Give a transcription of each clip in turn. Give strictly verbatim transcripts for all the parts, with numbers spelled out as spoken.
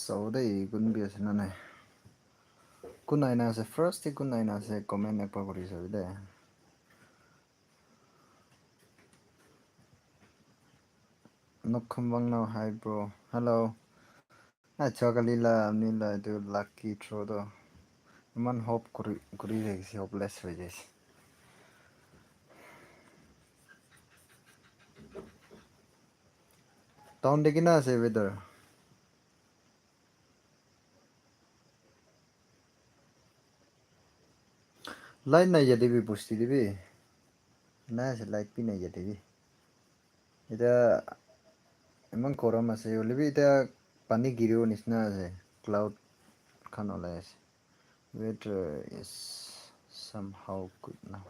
Sabo de, kun bi ase na nai. Kun aina ase, first te kun aina ase, comment ekbar kuri sabi de. Nokhum Wangno, hi bro. Hello. Acha kali la, amni la, etu lucky draw to. Iman hope kuri, kuri thakise, hopeless hoi jaise. Town te kina ase weather? Light nai yate bi, bosti te bi. Nai ase, light bi nai yate bi. Eta iman gorom ase, hoile bi eta pani giribo nisina ase. Cloud khan olai ase. Weather is somehow good now.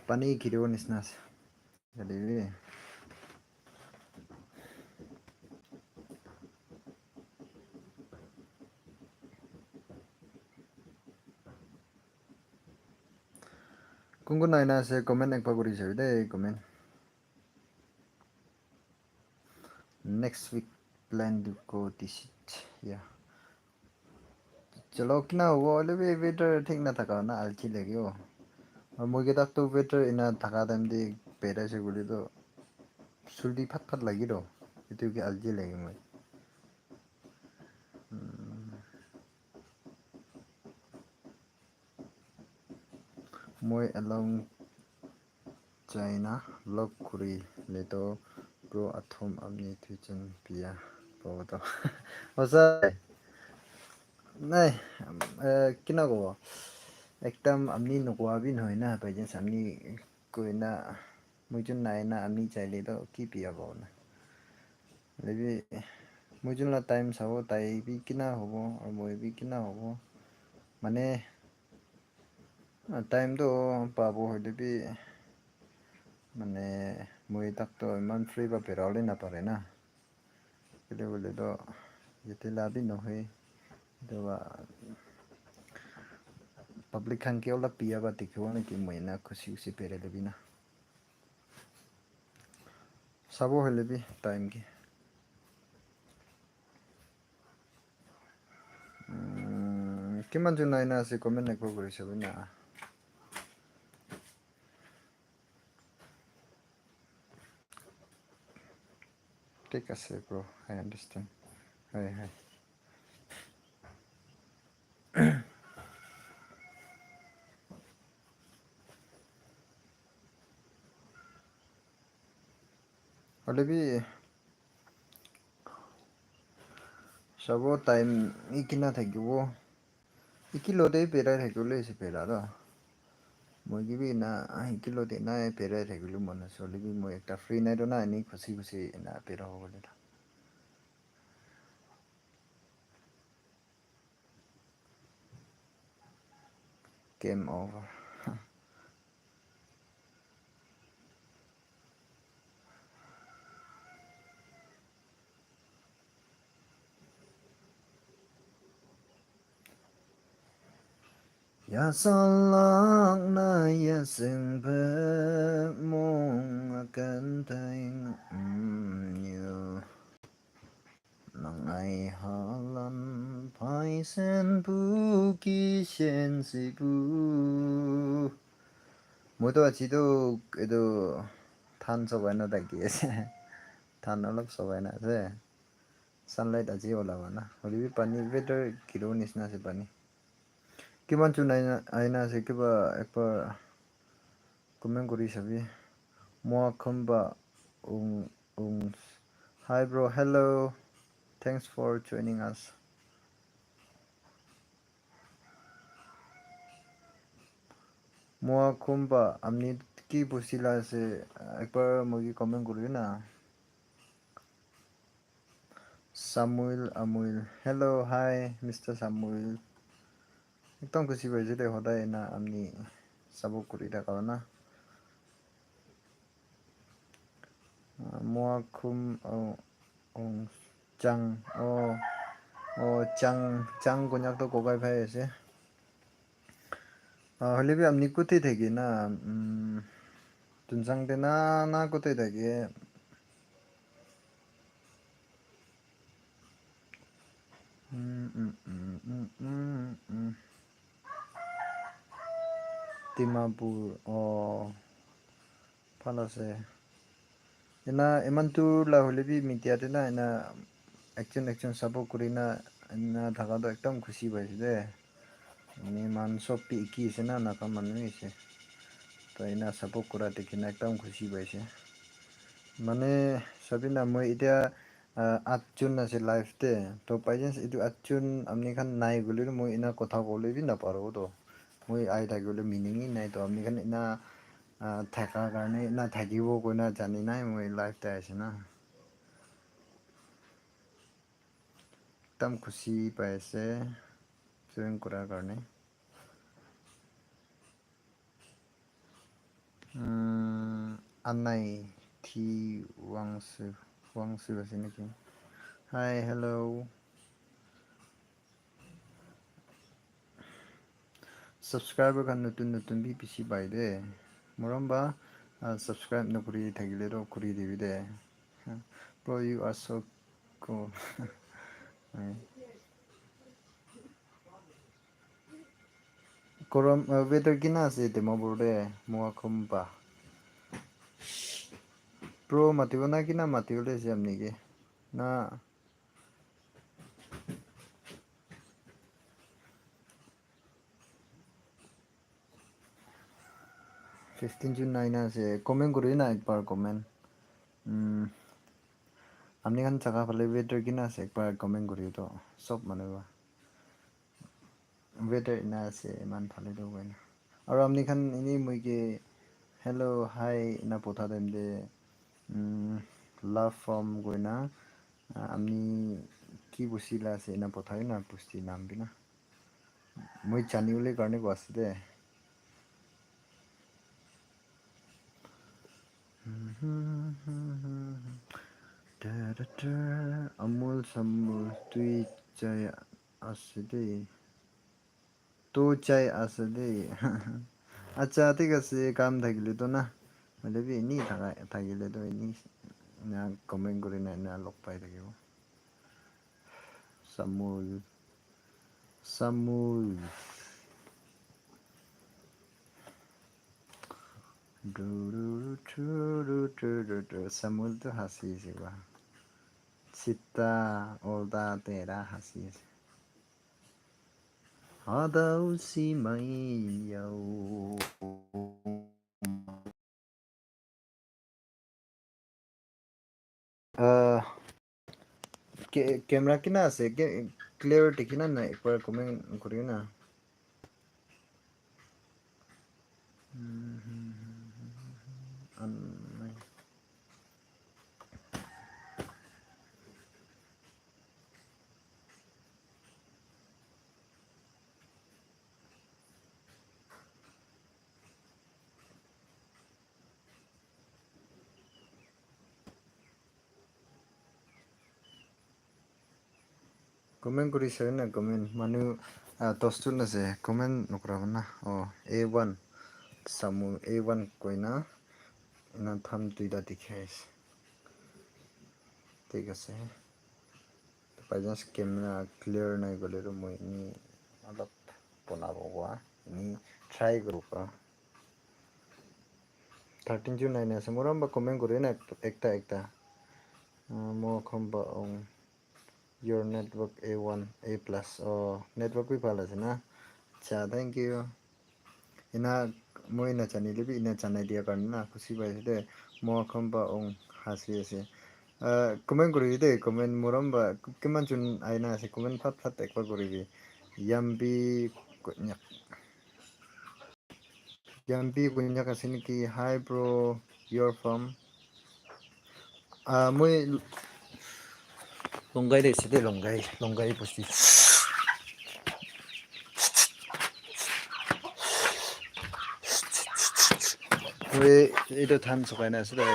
Pani giribo nisina ase. Yate bi. Kun kun aina ase, comment ekbar kuri sabi de, comment. Next week plan to go this it. Yeah. Chalo, kina hobo, hoile bi weather thik na thaka na alchi lage o. Aru moi ke tak to weather ina thaka time te berai se koile to sulti phat phat lagi to. Etu ke alchi lage moi. Hmm. Moi along China log kuri le to bro athum amni thuichin pia pabo to. Hosa. Nai, eh, kina kobo? Ekdam amni nokwa bi nohoi na, by chance amni koi na, moi jun nai na amni chai le to ki pia pabo na. Lebi, moi jun la time sabo, tai bi kina hobo, aru moi bi kina hobo. Mane, ah, time to pabo hoile bi, mane, moi tak to iman free pa berai bole na pare na. Kile bole to, yate la bi nohoi. Etu ba, public khan ke ola pia ba dikhibo na ki moi na khushi khushi berai le bi na. Sabo hoile bi time ke. Mm, kiman jun aina ase comment ekbar kuri sabi na. Thik ase, bro. I understand. Hai, hai. Hoile bi sabo time ikina thakibo. Iki lote berai thakibole ase bera toh. Moi ke bi ena, ah, iki lote ena berai thakibole mon ase. Hoile bi moi ekta free nai toh na, eni khushi khushi ena berai bole toh. Game over. Ya salak na ya sing pe mong akan tai ngam yu. Nang ai halan pai sen pu ki sen si pu. Moi to aji to etu than sobai na thaki ase. Than olop sobai na ase. Sunlight aji ola ba na. Hoile bi pani weather giribo nisina ase pani. Kiman jun aina, aina ase kiba ekbar comment kuri sabi. Moa khumba ung, ung. Hi bro, hello. Thanks for joining us. Moa khumba amni ki bosti la ase ekbar moi ke comment kuri na. Samuel Amuel. Hello, hi, Mister Samuel. Ekdom khushi paise de hodai ena amni sabo kuri thaka na. Ah, Moa khum, oh, oh, chang, oh, oh, chang, chang konyak to kokai phai ase. Ah, hoile bi amni kute thaki na, um, Tunsang te na, na kute thaki. Mm, mm, mm, mm, mm, mm. Dimapur, oh, bhal ase. Ena, iman dur la hoile bi media te na, ena, ekjon, ekjon support kuri na, ena thaka toh ekdam khushi paise de. Mane, iman sob bi eki ase na, Naga manu ase. Toh, ena support kura dikhi na ekdam khushi paise. Mane, sabi na, moi etia, ah, atjon ase live te. Toh, by chance, etu atjon apni khan nai koile toh, moi ena kotha kobole bi naparo toh. Moi ahi thakibole meaning hi nai toh. Apni khan ena, ah, thaka karne, ena thakibo koina jani nai, moi live te ahise na. Ekdam khushi pai ase join kura karne. Mm, Anai Thi Wangsu, Wangsu ase naki? Hi, hello. Subscriber khan notun notun bi bishi pai de. Morom ba, ah, subscribe nokuri thakile toh kuri dibi de. Bro, you are so cool. Korom, uh, weather kina ase Dimapur te, Moakhumba? Bro, matibo na kina matibo le ase apni ke? Na. Fifteen June nine ase, comment kuri na ekbar comment. Hmm. Apni khan jaga phale weather kina ase, ekbar comment kuri to. Sob manu ba. Weather ena ase, iman bhal etu koina. Aru apni khan eni moi ke hello, hi ena potha time te, mm, love from koina, ah, apni ki bosti la ase ena pothai na bosti naam bi na. Moi jani bole karne koa ase de. Da, da, da. Amul Samul tui chai ase de. Tu chai ase de. Acha, thik ase, kam thakile to na. Hoile bi eni thaka, thakile to eni na comment kuri na ena log pai thakibo. Samul. Samul. Du, du, du, du, du, du, du, du. Samul tu hasi ase ba. Sita, olta, tera hasi ase. Hadau si mai yau. Ah, ke-, camera kina ase? Ke-, clear dikhi na nai? Ekbar comment kuri na. Comment kuri sare na, comment. Manu, ah, dos jon ase, comment nokura na. Oh, A one. Samu A one koina. Ena tham duita dikhi ase. Thik ase. By chance camera clear nai koile tu moi eni olop bonabo koa. Eni try kuru koa. Thirteen June nine ase. Morom ba comment kuri na ekta ekta. Ah, mo khomba ong. Your network A one, A plus. Oh, network bi bhal ase na? Acha, thank you. Ena moi na janile bi ena janai dia karne na khushi pai ase de. Mo khomba ong hasi ase. Ah, comment kuri de, comment morom ba kiman jon aina ase, comment phat phat ekbar kuri bi. Yambi konyak. Yambi konyak ase niki? Hi bro, you're from? Ah, moi Longai de ase de, Longai, Longai bosti. Moi etu dhan sukai na ase de.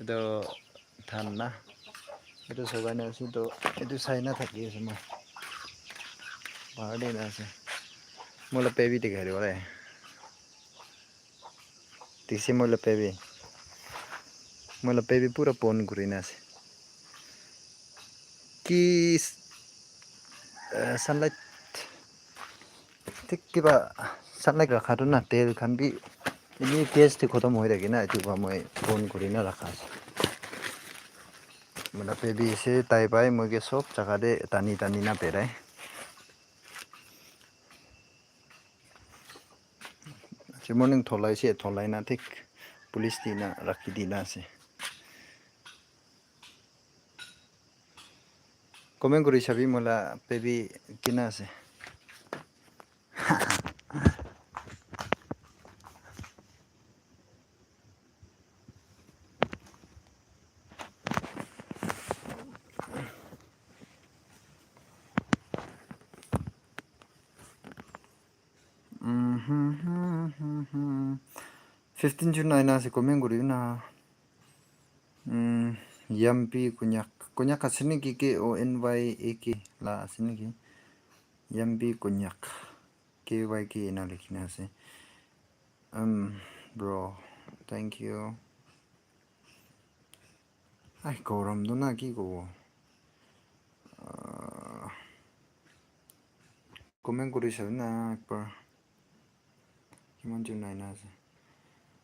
Etu dhan na. Etu sukai na ase to, etu sai na thaki ase moi. Bahar de na ase. Moi la baby dikhai dibo de. Dikhi ase moi la baby. Moi la baby pura pon kuri na ase. Kiss. eh, sunlight thik kiba sunlight rakha tu na tel khan bi ini gas te khotom hoi thaki na etu ba moi bon kuri na rakha ase. Mala baby ase tai bai moi ke sob jaga te tani tani na berai. Aji morning tholai se tholai na thik police tina rakhi dina ase. Comment kuri sabi mola baby kina ase. Mhm. Fifteen June aina ase comment kuri na. Mm, Yampi Konyak. Konyak ase niki? K O N Y A K la ase niki? Yampi Konyak. K Y K ena likhi na ase. Um, bro, thank you. Ai, gorom tu na ki kobo? Ah, comment kuri sabi na ekbar. Kiman jon aina ase?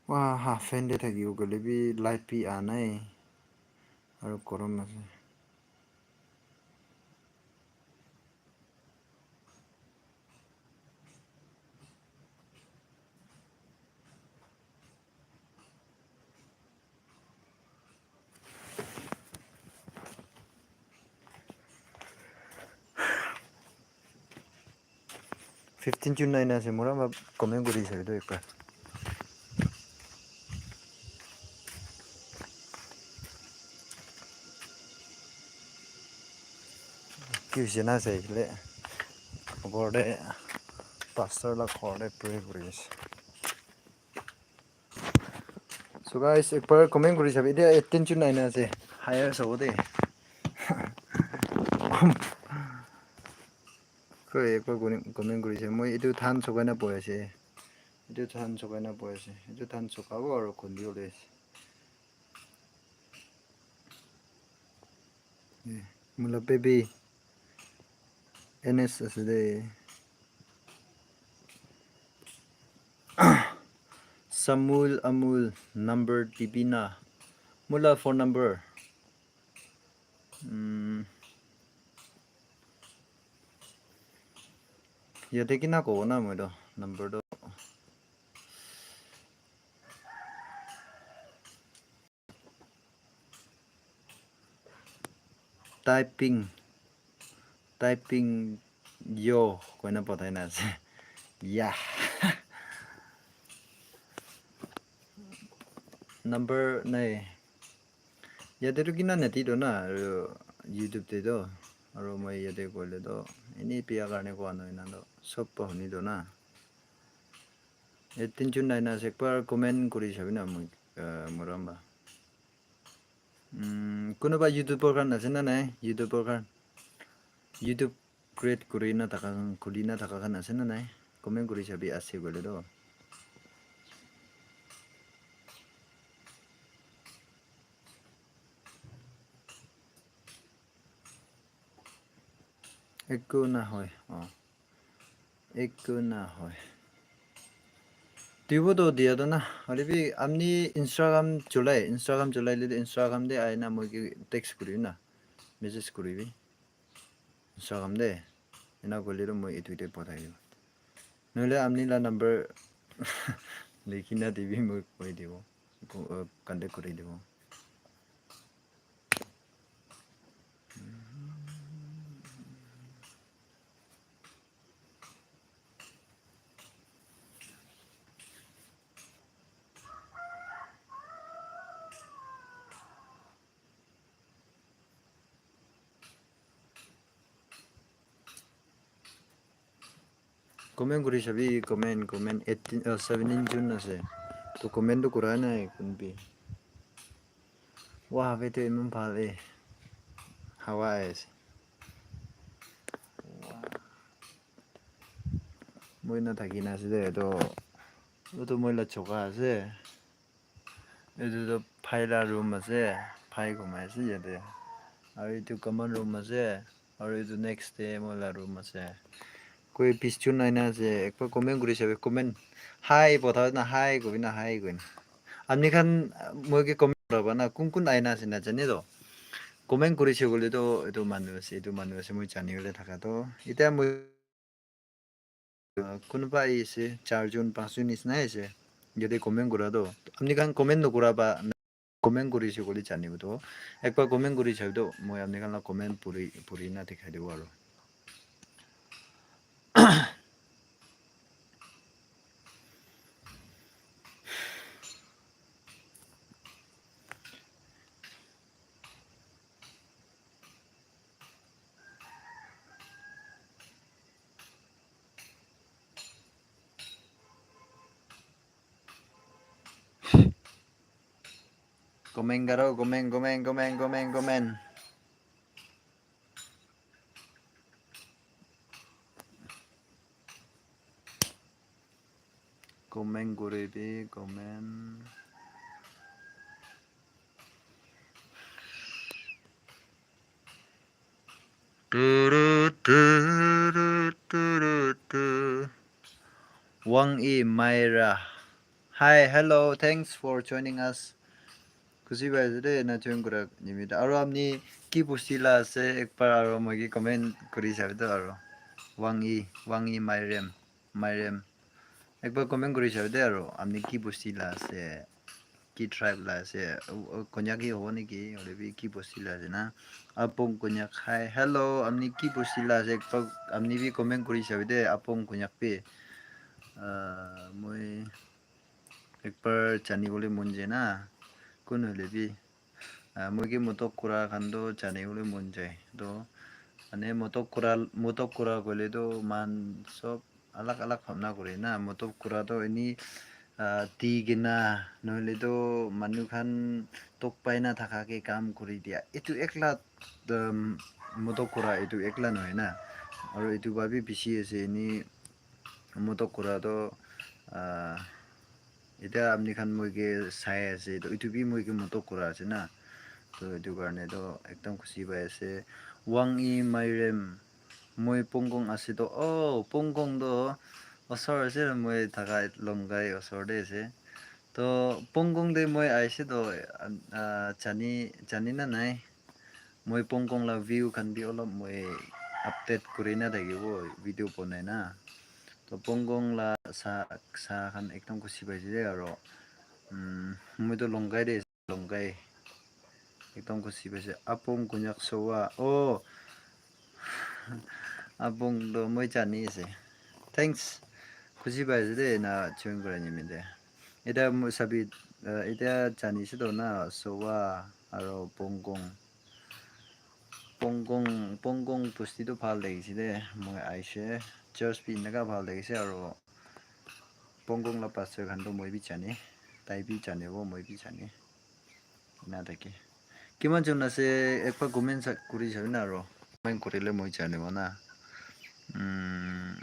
Wah, ha, fan de thaki bo koile bi light bi aha nai. Aru gorom ase. Fifteen June aina ase, mora ma comment kuri sabi tu ekbar. Ki hoise na sai le. Ghor te pastor la ghor te pray kuri ase. So guys, ekbar comment kuri sabi. Etia eighteen June aina ase. Higher sabo de. Koi ekbar comment kuri sabi. Moi etu than sukai na bohi ase. Etu than sukai na bohi ase. Etu than sukabo aru khundi bole ase. Eh, mula baby. N S ase de. Samuel Amul number dibi na. Mula phone number. Mm. Yate kina kobo na moi to number to. Typing, typing yo koina pathai na ase. Yeah. Number nai. Yate tu kina nati do na, aru YouTube te do. Aru moi yate koile do. Ini pia karne koa nohoi na do. Sob pa huni do na. Eighteen June aina ase, ekbar comment kuri sabi na moi, ah, morom ba. Mm, kunuba YouTuber khan ase na nai? YouTuber khan. YouTube create kuri na thaka khan, khuli na thaka khan ase na nai? Comment kuri sabi ase koile do. Ekko na hoi. Oh. Ekko na hoi. Dibo to dia to na. Hoile bi apni Instagram cholai, Instagram cholai le Instagram te aina moi ke text kuri na. Message kuri bi. Instagram te. Ena koile to moi etu te pathai dibo. Nohole apni la number likhi na dibi moi koi dibo. Ko-, uh, contact kuri dibo. Comment kuri sabi, comment, comment, eighteen, uh, seventeen June ase. To comment to kura nai kunbi. Wah, weather eman bhal eh. Hawa ahi ase. Wah. Moi na thaki na ase de, to, to moi la choka ase. Etu tu phai la room ase, phai ghumai ase yate. Aru etu common room ase. Aru etu next te moi la room ase. Koi pischun aina ase, ekbar comment kuri sabi, comment. Hi, potha na hi, kobi na hi, kobi na. Amni khan, moi ke comment kuraba na, kun kun aina ase na jane to. Comment kuri se bole to, etu manu ase, etu manu ase, moi jani bole thaka to. Ita moi, uh, kunuba ahi ase, char jon, panch jon nisna ahi ase. Yate comment kura to. Amni khan comment no kuraba. Comment kuri se koile janibo to. Ekbar comment kuri sabi to, moi apni khan la comment puri, puri na dikhai dibo aro. Comment karo, comment, comment, comment, comment, comment. Comment kuri bi, comment. Turu, turu, turu, tu. Wang Yi Myra. Hi, hello, thanks for joining us. Khushi pai ase de, na join kura nimite. Aro apni ki bosti la ase, ekbar aro moi ke comment kuri sabi to aro. Wang Yi, Wang Yi Myriam, Myriam. Ekbar comment kuri sabi de aro, apni ki bosti la ase, ki tribe la ase, o, o, Konyak hi hobo neki, hoile bi ki bosti la ase na. Apong Konyak, hi, hello, apni ki bosti la ase, ekbar apni bi comment kuri sabi de, Apong Konyak bi. Ah, moi ekbar jani bole mon jai na, kun hoile bi. Ah, moi ke motok kura khan toh jani bole mon jai. Toh, mane motok kura, motok kura koile toh moikhan sob alak alak bhabna kure na. Motok kura toh eni, ah, di kena, nohoile toh manu khan tok pai na thaka ke kam kuri dia. Etu ekla, um, motok kura etu ekla nohoi na. Aro etu para bi bishi ase eni motok kura toh, ah, Etya apni khan moi ke sai ase, toh etu bi moi ke motok kura ase na. Toh etu karne toh ekdum khushi pai ase. Wang Yi Myriam, moi Pongkong ase toh, oh, Pongkong toh osor ase, moi thaka Longkai osor te ase. Toh Pongkong te moi aise toh, ah, jani, jani na nai? Moi Pongkong la view khan bi olop moi update kuri na thakibo, video bonai na. Toh Pongkong la sa, sa khan ekdum khushi paise de aro. Umm, moi toh Longkai de, Longkai. Ekdum khushi paise. Apong Konyak Sowa. Oh. Apong toh moi jani ase. Thanks. Khushi paise de na join kura nimite. Etya moi sabi, uh, etya jani ase toh na Sowa aro Pongkong. Pongkong, Pongkong bosti toh bhal thakise de, moi aise, church bi eneka bhal thakise aro Pongkong la pastor khan toh moi bi jane, tai bi janibo, moi bi jane, ena thake. Kiman jon ase, ekbar comment sa-, kuri sabi na aro, comment kurile moi janibo na. Umm.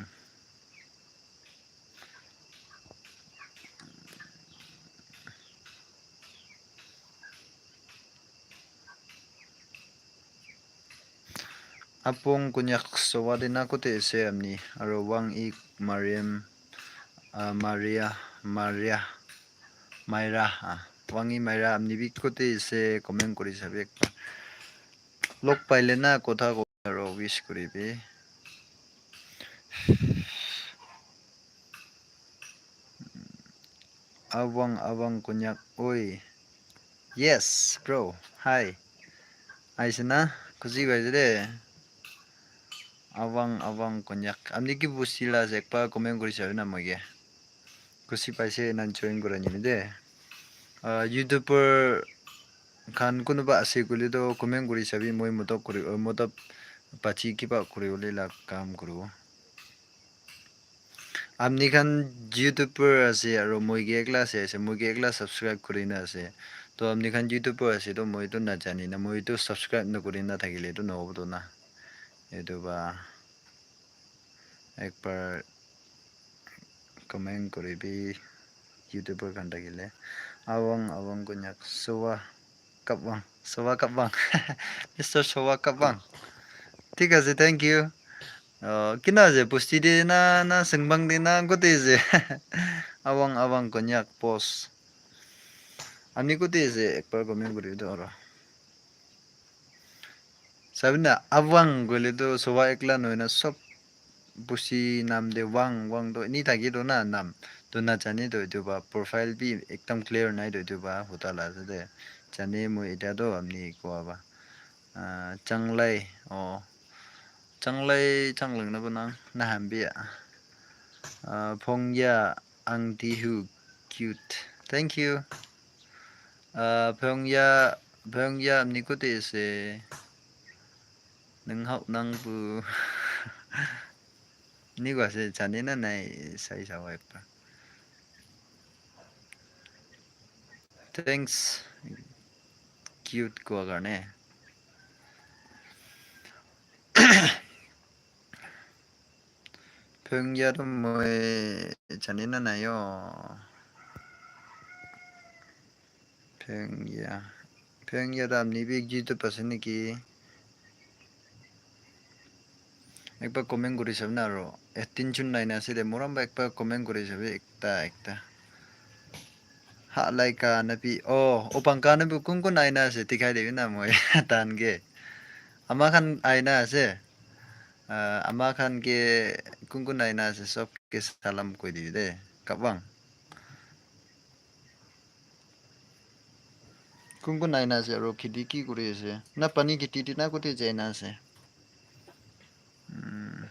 Apong Konyak Sowa de na kote ase apni? Aro Wang Yi Mariam, ah, Maria, Maria, Maira, ah, Wang Yi Maira apni bi kote ase comment kuri sabi ekbar. Log paile na kotha ko aro wish kuribi. Awang, Awang Konyak, oi. Yes, bro. Hi. Aise na? Khushi paise de. Awang, Awang Konyak. Apni ki bosti la ase, ekbar comment kuri sabi na moike. Khushi paise na join kura nimite. Ah, YouTuber khan kunuba ase koile toh comment kuri sabi, moi motok kuri, oh, motok pachi kiba kuribole la kam kuribo. Apni khan YouTuber ase aro moi ke ekla ase, ase, moi ke ekla subscribe kuri na ase. Toh apni khan YouTuber ase toh moi toh najani na, moi toh subscribe nakuri na thakile toh nohobo toh na. Etu ba ekbar comment kuribi YouTuber khan thakile. Awang, Awang Konyak, Sowa Kapwang, Sowa Kapwang, Mister Sowa Kapwang. Thik ase, thank you. Uh, kina ase, Pusti de na, na Sengbang de na, kote ase? Awang, Awang, Konyak, post. Ami kote ase, ekbar comment kuri do aro. Sabina, Awang koile to Sowa ekla nohoi na, sob Pusti nam de Wang, Wang to ini thaki to na nam. To na jane to etu ba, profile bi ekdam clear nai to etu ba, hota la ase de. Jane moi eta to amni koa ba. Ah, Changlai, oh. Changlai, Changlang na ba nang, na ham bi ya. Ah, Phongya, Angti Hu, cute. Thank you. Ah, Phongya, Phongya, amni kote ase? Nang hau nang bu. Ni ko ase, jane na nai, sai sa wa ekbar. Thanks. Cute koa karne. Phongya to moi jane na nai yo. Phongya. Phongya to amni bi ek juta pase niki. Ekbar comment kuri sabi na aro. Eighteen jun nai na ase de. Moram ba ekbar comment kuri sabi ekta, ekta. Ha, laika na pi. Oh, opangka na pi kun kun aina ase. Tikai de na moi. Tan ke. Ama khan aina ase. Ah, ama khan ke kun kun aina ase. Sob ke salam koi dibi de. Kabang. Kun kun aina ase aro kheti ki kuri ase? Na pani kheti te na kote jai na ase? Hmm.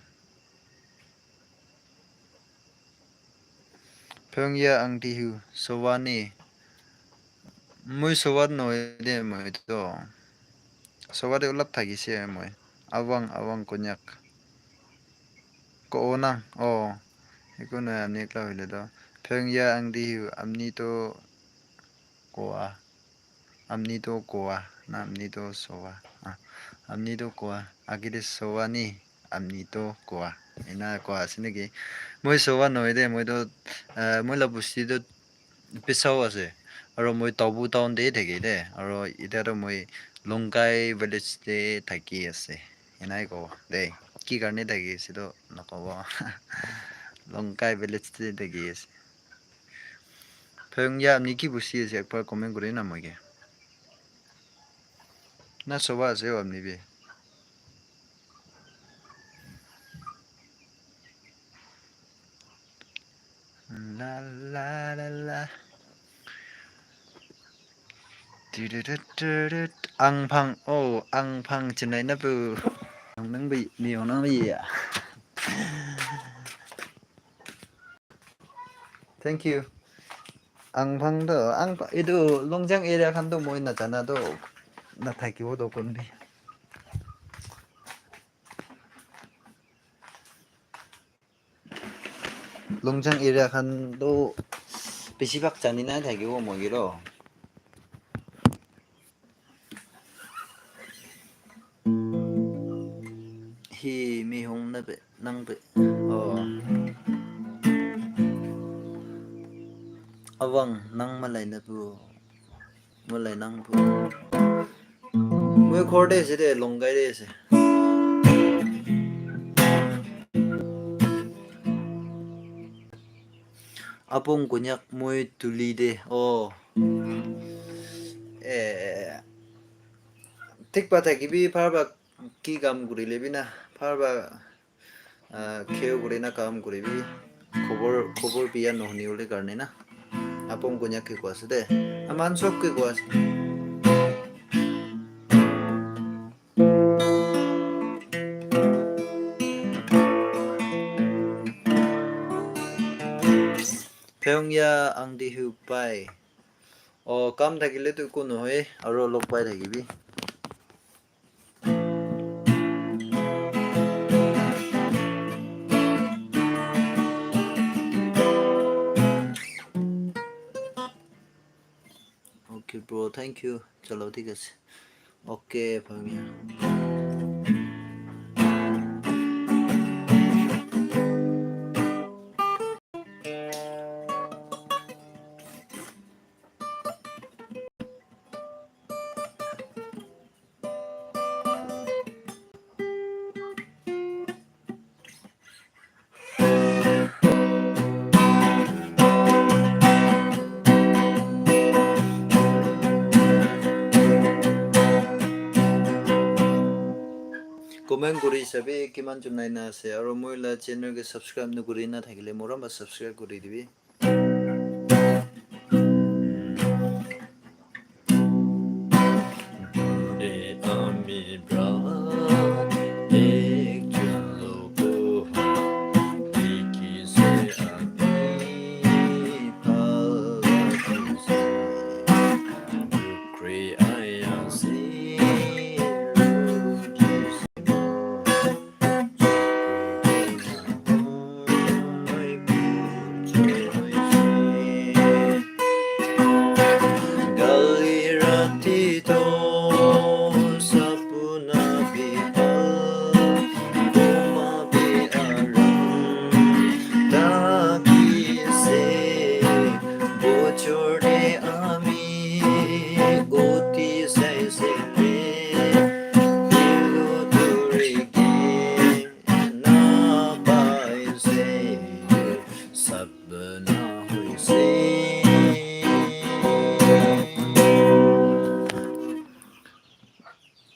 Phongya Angti Hu, Sowa ni. Moi Sowa nohoi de moi to. Sowa de olap thakise moi. Awang, Awang Konyak. Ko ona, oh. Eko na amni ekla hoile to. Phongya Angti Hu, amni to koa. Amni to koa. Na amni to Sowa. Ah, amni to koa. Agide Sowa ni, amni to koa. Ena koa ase niki. Moi Sowa nohoi de, moi to, eh, moi la busti to Pisau ase. Aro moi Taobu town te thaki de. Aro ita to moi Longkai village te thaki ase. Enai ko de. Ki karne thaki ase to nakobo. Longkai village te thaki ase. Phongya amni ki busti ase ekbar comment kuri na moi ke. Na Sowa ase o amni bi. La la la la. Du du du du du. Angphang, oh, Angphang chinai na pu. Ang nang bi, ni ong nang bi ya. Thank you. Angphang to, ang, itu Longjang area khan to moi na jana to, na thakibo to kun bi. Longjang area khan to besibhag jani nai thakibo moi ke to. Hi mi hong na pe, nang pe. Oh. Awang nang malai na pu. Malai nang pu. Moi ghor te ase de, Longkai te ase. Apong Konyak moi Tuli te. Oh. Eh. Thik pa thakibi, phar ba ki kam kurile bi na, phar ba, ah, kheu kuri na kam kuribi. Khobor, khobor biya nohuni bole karne na. Apong Konyak ke koa ase de. Aman sob ke koa ase. Phongya Angti Hu pai. O, kam thakile tu eku nohoi, aro log pai thakibi. Okay, bro, thank you. Chalo, thik ase. Okay, Phongya. Kuri sabi kiman jon aina ase, aro moi la channel ke subscribe nukuri na thakile morom ba subscribe kuri dibi. Ami bra ek chalo ko dikhi se ami pala se.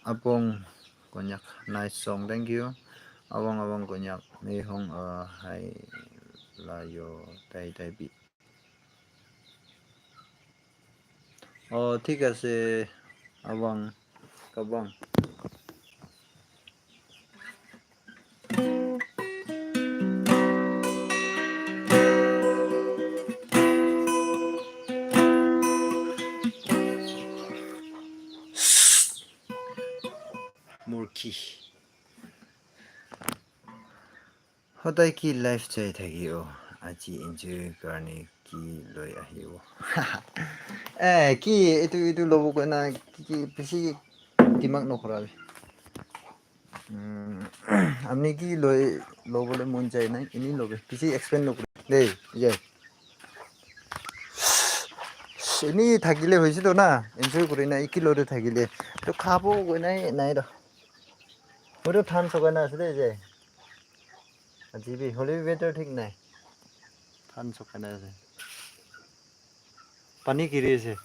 Abong Konyak, nice song, thank you. Abong Abong Konyak, mehong uh, hai layo tai tai bi. Oh, thik ase, Abong, Kabong. Murki. Hodai ki life chai thaki o, aji enjoy karne ki loi ahi o. Eh, ki etu, etu lobo koina ki, ki bisi dimag nokhora. Umm, apni ki loi, lobole mon jai na, ini lobe. Bisi explain nokore. Dei, ye. Ini thakile hoise to na, enjoy kori na, iki loi thakile. To khabo koi nai, nai to. Moi to than sokai na ase dei, je. Aji bi, hole bi weather thik nai. Than sokai na ase. Pani giri ase.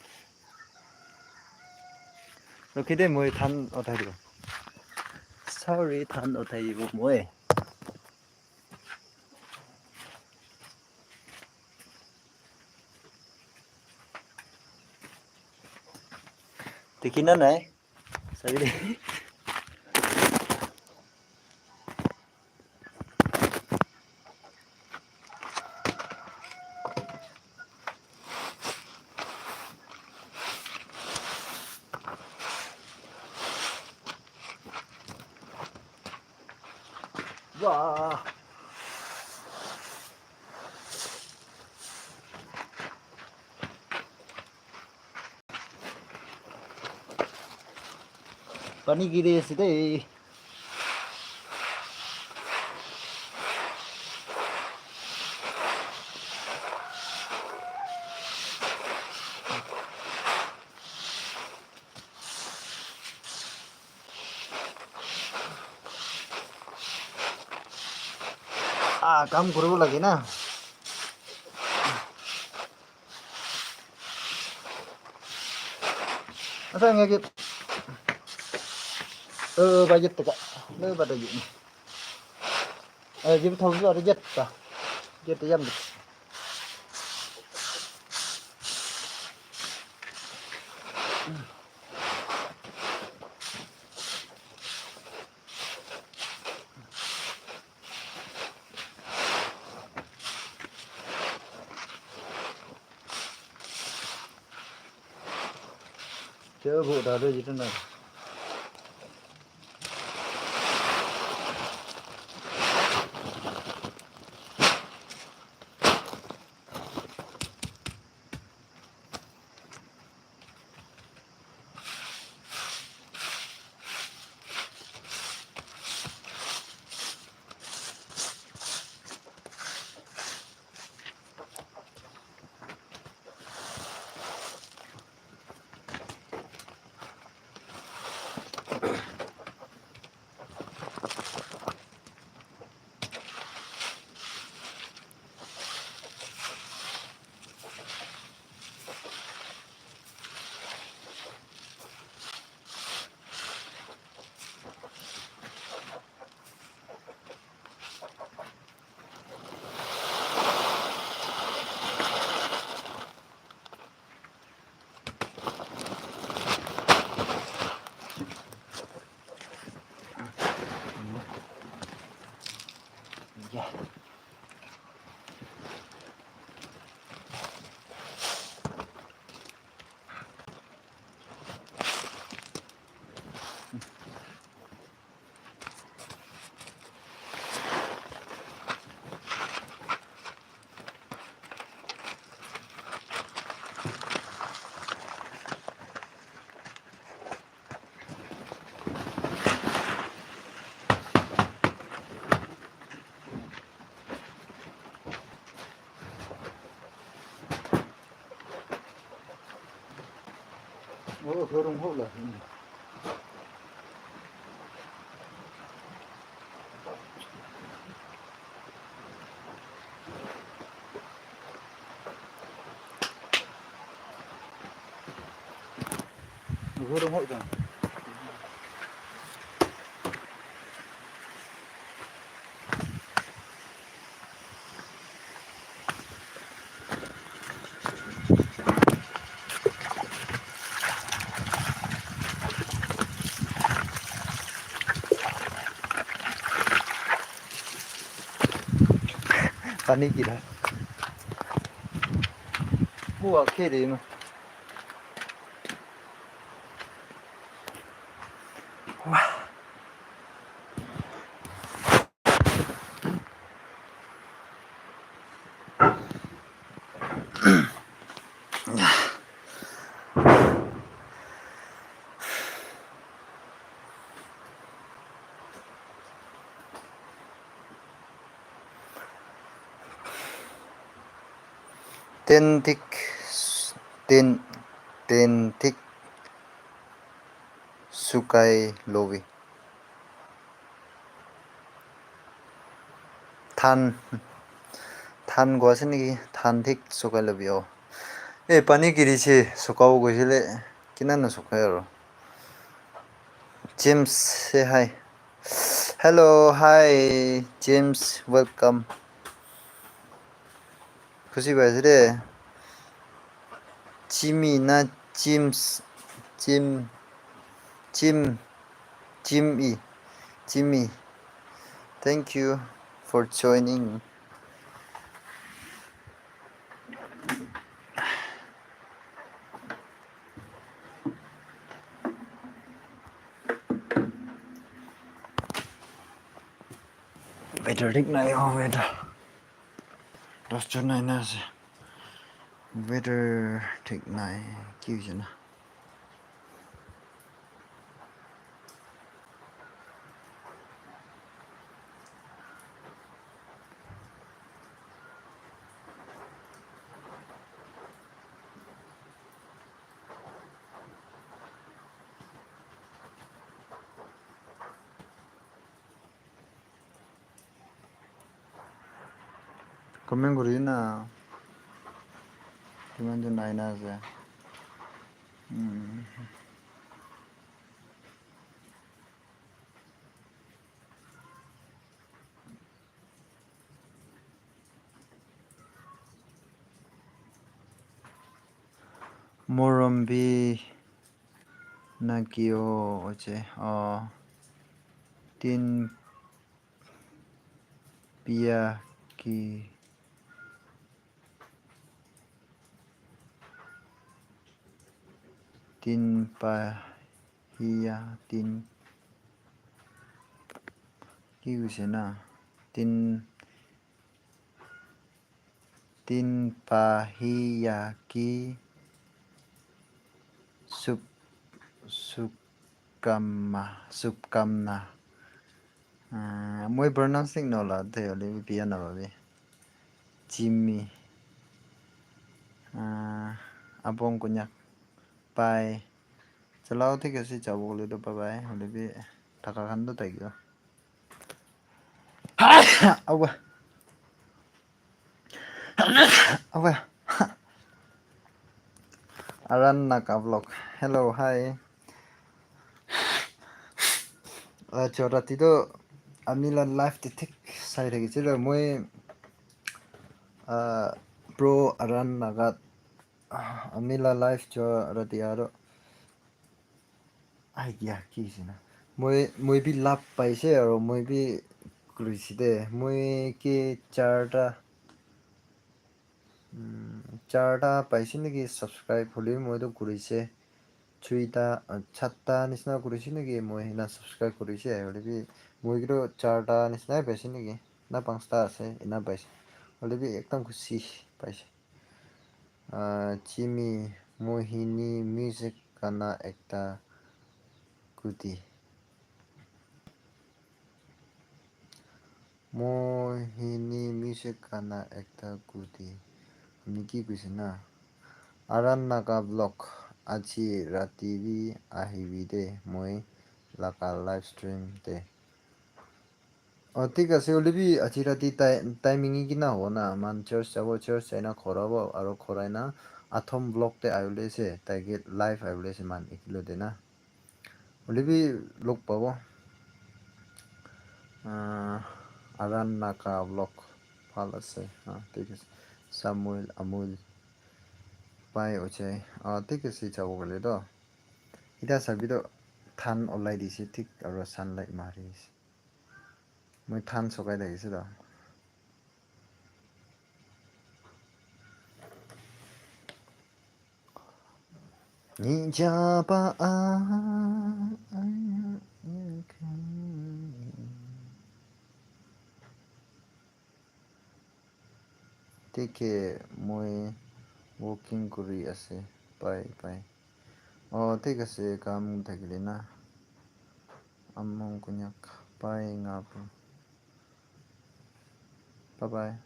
Rukhi de, moi than uthai dibo. Sorry, than uthai dibo moi. Dikhi na nai? Sabi de. Wah. Pani giri ase de. Ah, kam kuribo lage na. Asa nge ke. Eh, budget teka. Le bata ji. Eh, jib thau ji ada jet ta. Jet yam. Kya bo da de jitna. Oh, hurung hok la. Hurung hok la. Pani gira. Mua kiri no. Wah. Ten thik, ten, ten thik sukai lobi. Than, than go ase niki? Than thik sukai lobi, oh. Eh, pani girise, sukabo goisile, kina na sukai aro. James, say hi. Hello, hi, James, welcome. Khushi pai ase de. Jimmy na James, Jim, Jim, Jimmy, Jimmy. Thank you for joining. Weather thik nai, oh, weather. Dos jon nai na ase. Weather thik nai. Ki hoise na? Comment kuri na. Kiman jon aina ase. Hmm. Morom bi na kio oche. Oh. Tin pia ki tin pa hia tin ki hoise na? Tin Tin pahiya ki sup, supkama, supkamna. Ah, moi pronouncing no la te oli bi piya na babi. Jimmy. Ah, abong kunyak. Bye. Chalao thik ase jabo kole to bye bye. Oli bi thaka khan to thakibo. Awa. Awa. Aran Naga vlog. Hello, hi. Acha, rati to ami la live te thik sai thaki chilo. Moi, ah, pro Aran Naga, ah, ami la live cho rati aro. Ai dia, ki hoise na? Moi, moi bi love paise aro moi bi Kurise de, moi ke charta, mm, charta paise naki subscribe, hoile bi moi toh kurise, chuita, ah, chatta nisina kurise naki, moi ena subscribe kurise, hoile bi moi ke toh charta nisina paise naki, na panchta ase, ena paise, hoile bi ekdam khushi paise. Ah, Jimmy, Mohini music gana ekta kuti. Mohini music gana ekta kuti. Apni ki koise na? Aran Naga vlog aji rati bi ahibi de, moi laga live stream te. Oh, thik ase, hoile bi aji rati tai-, timing kina hobo na, man church jabo, church jaina khora hobo, aro khorai na athom vlog te ahibole ase, tai ke live ahibole ase man ekilo de na. Hoile bi log pabo. Ah, Aran Naga vlog bhal ase. Ah, thik ase. Samuel, Amul, Pai Ochai. Ah, thik ase, jabo koile toh. Ita sabi toh than olai dise, thik aro sunlight mari ase. Moi than sukai thakise toh. Nija pa a, thik he, moi walking kuri ase. Bye, bye. Oh, thik ase, kam thakile na. Among konyak. Bye, ngapu. Bye bye.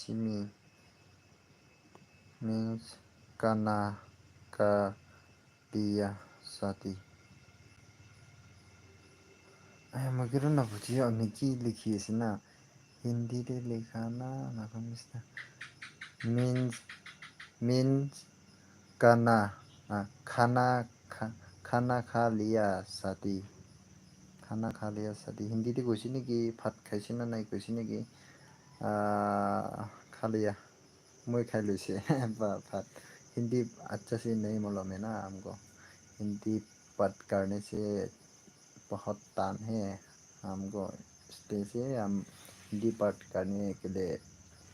Jimmy means kana ka liya sati. Ai, moi kira na buji, apni ki likhi ase na? Hindi te likha na, Nagamese na? Means, means kana, ah, khana, kha-, khana kha liya sati. Khana kha liya sati. Hindi te koise naki, bhat khaise na nai koise naki? Ah, kha liya. Moi khai loise. Ba-, bhat. Hindi acha se nahi malum hai na humko. Hindi baat karne se bahut taan hai humko. Isliye se hum Hindi baat karne ke liye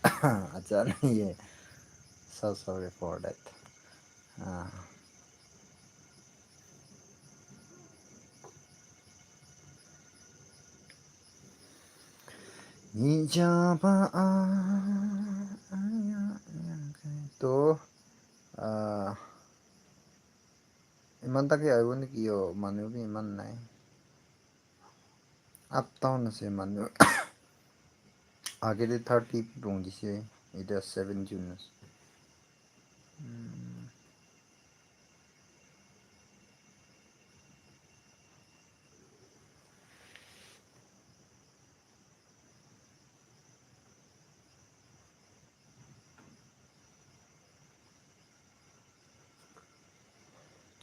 acha nahi hai. So sorry for that. Ah. Nija pa a, to, ah, iman take ahibo naki yo, manu bi iman nai. Up down ase manu. Age te thirty people dise, etiya seven jun ase. Hmm.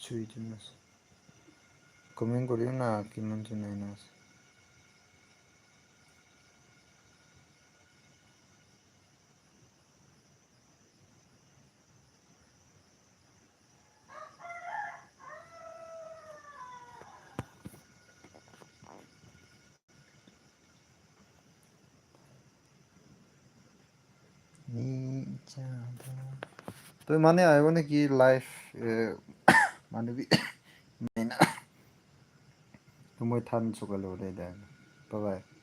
Chuidina ase. Comment koriyo na, kiman jon aina ase. Toi mane ahibo naki live, eh, manu bi nai na. Toi moi than sukai labo de. Bye bye.